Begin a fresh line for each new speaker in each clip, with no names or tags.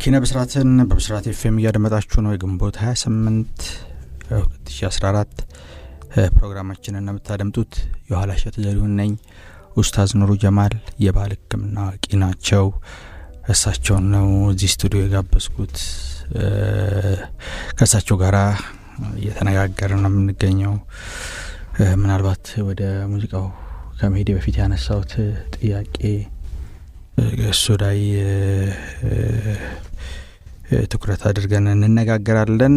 ኪነ ብስራትን በብስራት ኤፍኤም እያደመጣችሁ ነው። የግንቦት 28 2014 ፕሮግራማችንን የምታደምጡት የኋላሸት ዘሪሁን ነኝ። ኡስታዝ ኑሩ ጀማል የባህል ሕክምና አዋቂ ናቸው። እሳቸውን ነው እዚህ ስቱዲዮ የጋበዝኩት። ከእሳቸው ጋራ እየተነጋገርን ነው የምንገኘው። ምናልባት ወደ ሙዚቃው ከመሄዴ በፊት ያነሳሁት ጥያቄ እሱ ላይ ትኩረት አድርገን እንነጋገራለን።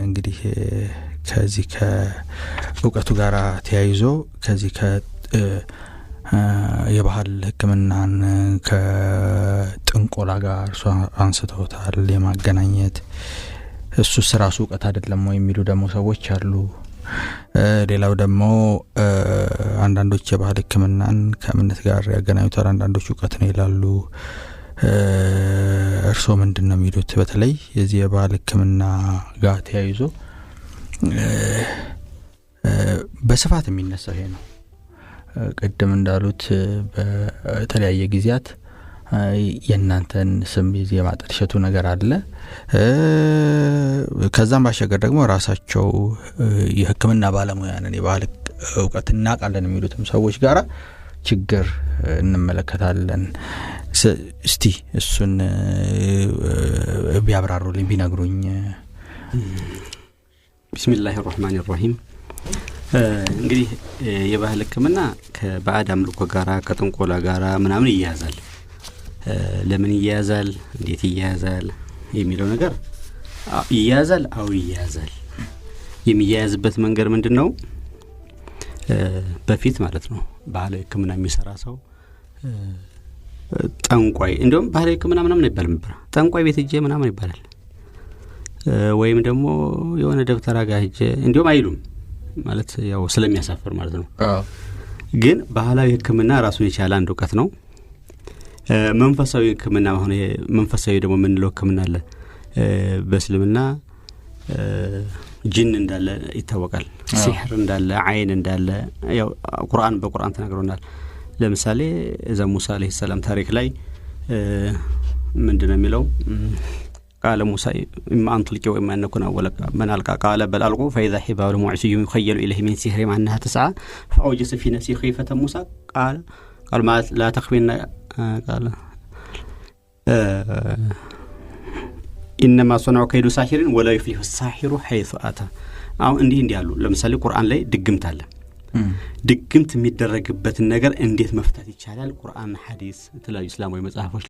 እንግዲህ ከዚህ ከእውቀቱ ጋር ተያይዞ ከዚህ የባህል ሕክምናን ከጥንቆላ ጋር እርሱ አንስተውታል የማገናኘት፣ እሱስ ራሱ እውቀት አይደለም ወይ የሚሉ ደግሞ ሰዎች አሉ። ሌላው ደግሞ አንዳንዶች የባህል ሕክምናን ከእምነት ጋር ያገናኙታል፣ አንዳንዶች እውቀት ነው ይላሉ። እርስዎ ምንድን ነው የሚሉት? በተለይ የዚህ የባህል ሕክምና ጋር ተያይዞ በስፋት የሚነሳው ይሄ ነው። ቅድም እንዳሉት በተለያየ ጊዜያት የእናንተን ስም የማጠልሸቱ ነገር አለ። ከዛም ባሻገር ደግሞ ራሳቸው የሕክምና ባለሙያ ነን፣ የባህል እውቀት እናውቃለን የሚሉትም ሰዎች ጋራ ችግር እንመለከታለን። እስቲ እሱን ቢያብራሩልኝ ቢነግሩኝ።
ቢስሚላህ ራህማን ራሂም። እንግዲህ የባህል ሕክምና ከባዕድ አምልኮ ጋራ ከጥንቆላ ጋራ ምናምን ይያያዛል። ለምን ይያያዛል? እንዴት ይያያዛል? የሚለው ነገር ይያያዛል። አዎ ይያያዛል። የሚያያዝበት መንገድ ምንድን ነው? በፊት ማለት ነው ባህላዊ ሕክምና የሚሰራ ሰው ጠንቋይ፣ እንዲሁም ባህላዊ ሕክምና ምናምን አይባልም ነበር። ጠንቋይ ቤት ሄጄ ምናምን ይባላል። ወይም ደግሞ የሆነ ደብተራ ጋር ሄጄ እንዲሁም አይሉም ማለት ያው ስለሚያሳፍር ማለት ነው። ግን ባህላዊ ሕክምና ራሱን የቻለ አንድ እውቀት ነው። መንፈሳዊ ሕክምና አሁን መንፈሳዊ ደግሞ የምንለው ሕክምና አለ። በእስልምና ጅን እንዳለ ይታወቃል። ሲሕር እንዳለ፣ አይን እንዳለ ያው ቁርአን በቁርአን ተናግሮናል። ለምሳሌ እዛ ሙሳ አለይሂ ሰላም ታሪክ ላይ ምንድነው የሚለው? قال موسى إما أن تلقي وإما أن نكون أول من ألقى قال بل ألقوا فإذا حبالهم وعصيهم يخيل إليه من سحرهم أنها تسعى فأوجس في نفسه خيفة موسى قال قال ما لا تخفين قال إنما صنعوا كيد ساحر ولا يفلح الساحر حيث أتى። አሁን እንዲህ እንዲህ አሉ። ለምሳሌ ቁርአን ላይ ድግምት አለ። ድግምት የሚደረግበትን ነገር እንዴት መፍታት ይቻላል? ቁርአን፣ ሐዲስ፣ የተለያዩ እስላማዊ መጽሐፎች